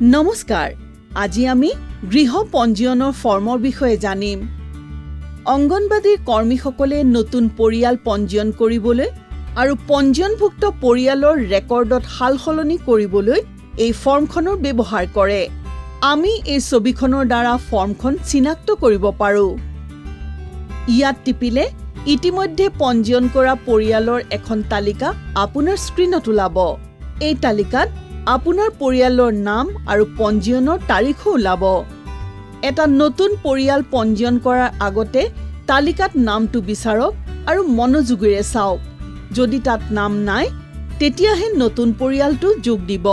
নমস্কাৰ, আজি আমি গৃহ পঞ্জীয়নৰ ফৰ্মৰ বিষয়ে জানিম। অংগনবাদীৰ কৰ্মীসকলে নতুন পৰিয়াল পঞ্জীয়ন কৰিবলৈ আৰু পঞ্জীয়নভুক্ত পৰিয়ালৰ ৰেকৰ্ডত সালসলনি কৰিবলৈ এই ফৰ্মখনৰ ব্যৱহাৰ কৰে। আমি এই ছবিখনৰ দ্বাৰা ফৰ্মখন চিনাক্ত কৰিব পাৰোঁ। ইয়াত টিপিলে ইতিমধ্যে পঞ্জীয়ন কৰা পৰিয়ালৰ এখন তালিকা আপোনাৰ স্ক্ৰীণত ওলাব। এই তালিকাত আপোনাৰ পৰিয়ালৰ নাম আৰু পঞ্জীয়নৰ তাৰিখো ওলাব। এটা নতুন পৰিয়াল পঞ্জীয়ন কৰাৰ আগতে তালিকাত নামটো বিচাৰক আৰু মনোযোগেৰে চাওক। যদি তাত নাম নাই, তেতিয়াহে নতুন পৰিয়ালটো যোগ দিব।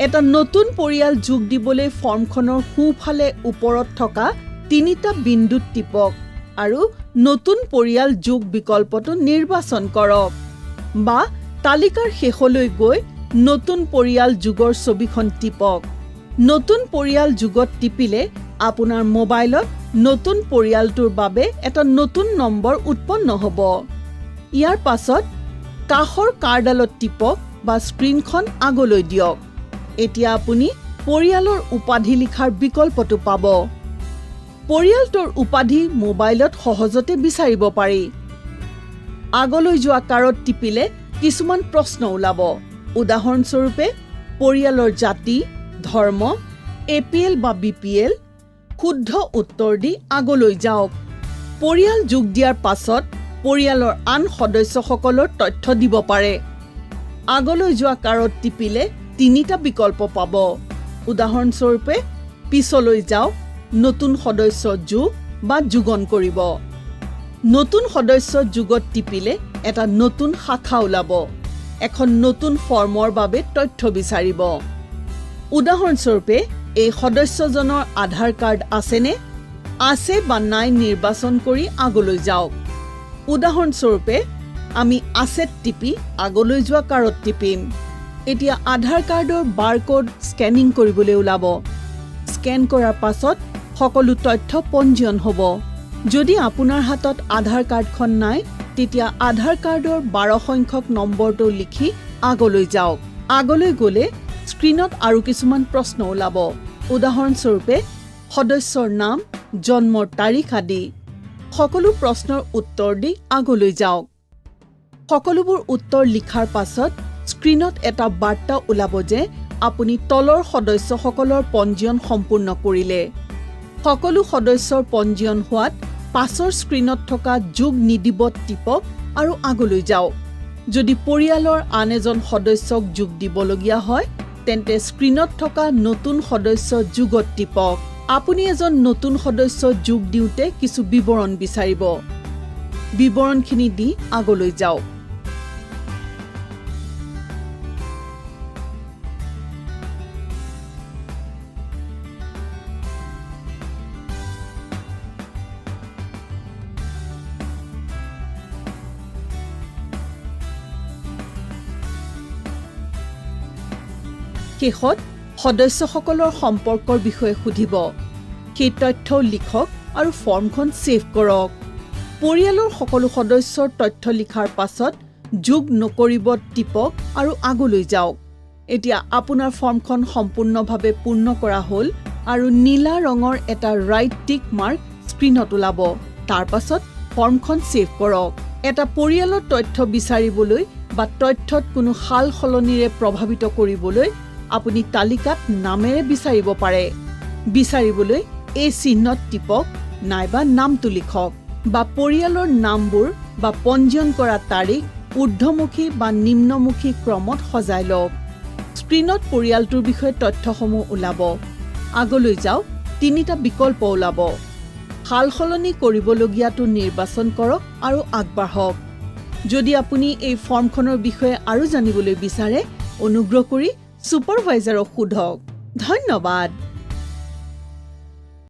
এটা নতুন পৰিয়াল যোগ দিবলৈ ফৰ্মখনৰ সোঁফালে ওপৰত থকা তিনিটা বিন্দুত টিপক আৰু নতুন পৰিয়াল যোগ বিকল্পটো নিৰ্বাচন কৰক বা তালিকাৰ শেষলৈ গৈ নতুন পৰিয়াল যোগৰ ছবিখন টিপক। নতুন পৰিয়াল যোগত টিপিলে আপোনাৰ মোবাইলত নতুন পৰিয়ালটোৰ বাবে এটা নতুন নম্বৰ উৎপন্ন হ'ব। ইয়াৰ পাছত কাষৰ কাঁড়ডালত টিপক বা স্ক্ৰীণখন আগলৈ দিয়ক। এতিয়া আপুনি পৰিয়ালৰ উপাধি লিখাৰ বিকল্পটো পাব। পৰিয়ালটোৰ উপাধি মোবাইলত সহজতে বিচাৰিব পাৰি। আগলৈ যোৱা কাঁড়ত টিপিলে কিছুমান প্ৰশ্ন ওলাব, উদাহৰণস্বৰূপে পৰিয়ালৰ জাতি, ধৰ্ম, এপিএল বা বিপিএল। শুদ্ধ উত্তৰ দি আগলৈ যাওক। পৰিয়াল যোগ দিয়াৰ পাছত পৰিয়ালৰ আন সদস্যসকলৰ তথ্য দিব পাৰে। আগলৈ যোৱা কাঁড়ত টিপিলে তিনিটা বিকল্প পাব, উদাহৰণস্বৰূপে পিছলৈ যাওক, নতুন সদস্য যোগ বা যোগন কৰিব। নতুন সদস্য যোগত টিপিলে এটা নতুন শাখা ওলাব। এখন নতুন ফৰ্মৰ বাবে তথ্য বিচাৰিব। উদাহৰণস্বৰূপে এই সদস্যজনৰ আধাৰ কাৰ্ড আছেনে? আছে বা নাই নিৰ্বাচন কৰি আগলৈ যাওক। উদাহৰণস্বৰূপে আমি আছেত টিপি আগলৈ যোৱা কাঁড়ত টিপিম। এতিয়া আধাৰ কাৰ্ডৰ বাৰক'ড স্কেনিং কৰিবলৈ ওলাব। স্কেন কৰাৰ পাছত সকলো তথ্য পঞ্জীয়ন হ'ব। যদি আপোনাৰ হাতত আধাৰ কাৰ্ডখন নাই, তেতিয়া আধাৰ কাৰ্ডৰ 12 সংখ্যক নম্বৰটো লিখি আগলৈ যাওক। আগলৈ গ'লে স্ক্ৰীণত আৰু কিছুমান প্ৰশ্ন ওলাব, উদাহৰণস্বৰূপে সদস্যৰ নাম, জন্মৰ তাৰিখ আদি। সকলো প্ৰশ্নৰ উত্তৰ দি আগলৈ যাওক। সকলোবোৰ উত্তৰ লিখাৰ পাছত স্ক্ৰীণত এটা বাৰ্তা ওলাব যে আপুনি তলৰ সদস্যসকলৰ পঞ্জীয়ন সম্পূৰ্ণ কৰিলে। সকলো সদস্যৰ পঞ্জীয়ন হোৱাত পাছৰ স্ক্ৰীণত থকা যোগ নিদিবত টিপক আৰু আগলৈ যাওক। যদি পৰিয়ালৰ আন এজন সদস্যক যোগ দিবলগীয়া হয়, তেন্তে স্ক্ৰীণত থকা নতুন সদস্য যোগত টিপক। আপুনি এজন নতুন সদস্য যোগ দিওঁতে কিছু বিৱৰণ বিচাৰিব। বিৱৰণখিনি দি আগলৈ যাওক। শেষত সদস্যসকলৰ সম্পৰ্কৰ বিষয়ে সুধিব। সেই তথ্যও লিখক আৰু ফৰ্মখন ছেভ কৰক। পৰিয়ালৰ সকলো সদস্যৰ তথ্য লিখাৰ পাছত যোগ নকৰিবত টিপক আৰু আগলৈ যাওক। এতিয়া আপোনাৰ ফৰ্মখন সম্পূৰ্ণভাৱে পূৰ্ণ কৰা হ'ল আৰু নীলা ৰঙৰ এটা ৰাইট টিক মাৰ্ক স্ক্ৰীণত ওলাব। তাৰ পাছত ফৰ্মখন ছেভ কৰক। এটা পৰিয়ালৰ তথ্য বিচাৰিবলৈ বা তথ্যত কোনো সাল সলনিৰে প্ৰভাৱিত কৰিবলৈ আপুনি তালিকাত নামেৰে বিচাৰিব পাৰে। বিচাৰিবলৈ এই চিহ্নত টিপক নাইবা নামটো লিখক বা পৰিয়ালৰ নামবোৰ বা পঞ্জীয়ন কৰা তাৰিখ ঊৰ্ধ্বমুখী বা নিম্নমুখী ক্ৰমত সজাই লওক। স্ক্ৰীণত পৰিয়ালটোৰ বিষয়ে তথ্যসমূহ ওলাব। আগলৈ যাওক, তিনিটা বিকল্প ওলাব। সাল সলনি কৰিবলগীয়াটো নিৰ্বাচন কৰক আৰু আগবাঢ়ক। যদি আপুনি এই ফৰ্মখনৰ বিষয়ে আৰু জানিবলৈ বিচাৰে, অনুগ্ৰহ কৰি ছুপাৰভাইজাৰক সোধক। ধন্যবাদ।